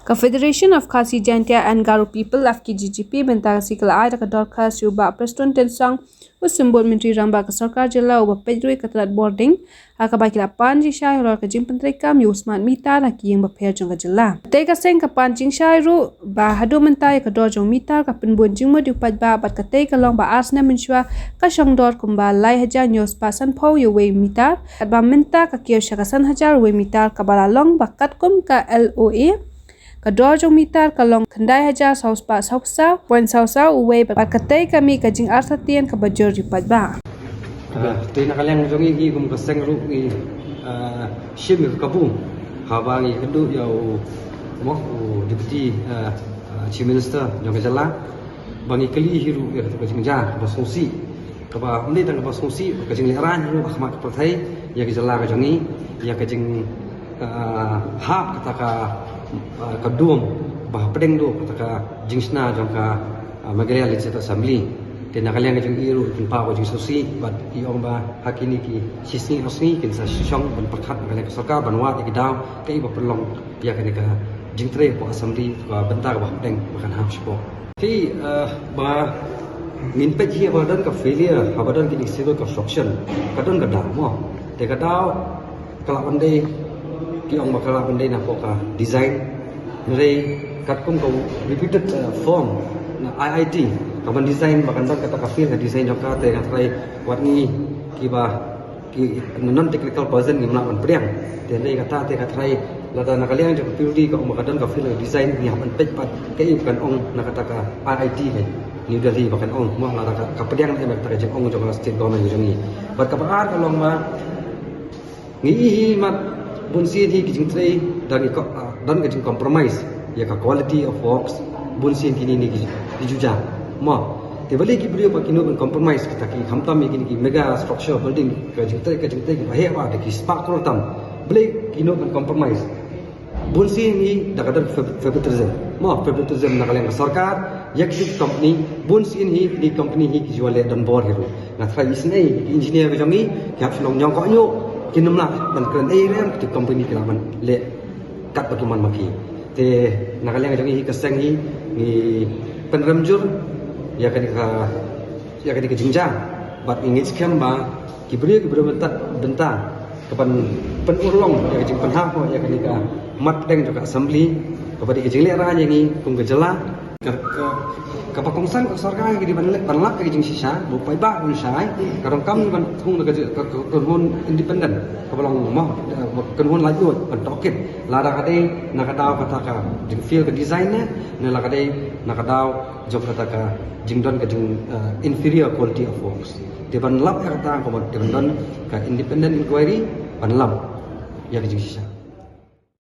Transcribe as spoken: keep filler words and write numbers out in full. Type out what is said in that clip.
Ka Federation of Khasi Jaintia and Garo People, F K G G P, mynta ka sngi ka la ai da ka dorkhas ïa u Bah Prestone Tynsong, u Symbud Myntri Rangbah ka Sorkar Jylla, uba peit ruh ïa ka tnat bording, ha kaba ki la pan jingshai halor ka jingpyntreikam ïa u smart meter ha ki ïing bapher jong ka jylla. Katei ka seng ka pan jingshai ruh ba haduh mynta ïa ka dor jong meter ka pynbun jingmut ïa u paidbah, bad katei ka long ba ar snem mynshuwa ka shong dor kumba lai hajar hynñiew spah sanphew ïa uwei u meter, katba mynta ka kiew sha ka san hajar uwei u meter, kaba la long ba katkum ka L O A, ka dor jong meter ka long khyndai hajar saw spah saw saw point saw saw uwei, bad katei ka mih ka jingartatien kaba jur ïa u paidbah. Ah, te na ka liang jong ngi, ngi kum ka seng ruh ngi, ah, shim ïa ka kabu haba ngi kynduh ïa u, mo, u Deputy, ah, ah, Chief Minister jong ka jylla, ba ngi kylli hi ruh ïa ka jingjia kaba sngewsih, kaba ym dei tang kaba sngewsih, ka jinglehraiñ ruh ha khmat ka pyrthei ïa ka jylla ka jong ngi, ïa ka jing, ah, hap kata ka, ah, ka dum ba hapdeng duh kata ka jingshna jong ka, ah, Meghalaya Legislative Assembly. Te na ka liang ka jong i ruh i pynpaw ka jingsngewsih bad i ong ba ha kine ki shisngi arngi kin sa shong ban pyrkhat na ka liang ka sorkar ban wad ïa ki daw kaei ba pynlong ïa kane ka jingtrei hapoh Assembly ka bynta kaba hapdeng ba kan hap shapoh. Te, eh, ba ngin peit hi haba don ka failure, haba don kine ki civil construction, ka don ka daw mo. Te ka daw ka lah ban dei, ki ong ba ka lah ban dei napoh ka design. Hynrei katkum ka reputed, eh, firm na I I T, ka ban design ba kan don kata ka field ka design jong ka, te nga tharai wat ngi kiba ki non technical person ngim lah ban pdiang. Te hynrei kata te nga tharai lada na ka liang jong ka P W D ka ong ba ka don ka field ka design, ngi hap ban peit pat kaei ba kan ong na kata ka I I T ka New Delhi ba kan ong, mo, lada ka, ka pdiang em kata ka jingong jong ka state government jong ngi. Bad kaba ar ka long ba ngi i hi mat bun sien hi ki jingtrei don ki ko-, ah, don ka jingcompromise ïa ka quality of works, bun sien kine ne ki, ki jujang. Mo, te balei ki briew ba ki nud ban compromise kita ki, khamtam ïa kine ki mega structure building, ka jingtrei, ka jingtrei kiba heh bha, da ki spah klur tam. Balei ki nud ban compromise? Bun sien hi da ka don fav-, favoritism. Mo, favoritism na ka liang ka sorkar ïa ki company, bun sien hi ki company hi ki ju leh donbor hi ruh. Nga tharai isynei ki engineer ka jong ngi ki hap shu long ñiewkynnoh, kin ym lah ban kren ei ruh, ki company ki lah ban leh kat ba ki mon ma ki. Te na ka liang ka jong ngi hi ka seng hi ngi pynrem jur ïa kane ka, ïa kane ka jingjia bad ngi ngeit skhem ba ki briew, ki briew bynta, bynta ka ban pynurlong ïa ka jingpynhap ïa kane ka mat pdeng jong ka Assembly, kaba dei ka jinglehraiñ ïa ngi kum ka jylla. Ka, ka, kaba kongsan ka sorkar ki dei ban leh, ban lap ïa ka jingshisha, ba u paidbah un shai, ka donkam ban thung da ka ji-, ka, ka, ka kynhun independent, kaba long mo, eh, kynhun laitluid ban tohkit. Lada ka dei na ka daw kata ka jingfail ka design ne, ne la ka dei na ka daw jong kata ka jingdon ka jing, eh, inferior quality of works. Te ban lap ïa kata ka mut te ban don ka independent inquiry ban lap ïa ka jingshisha.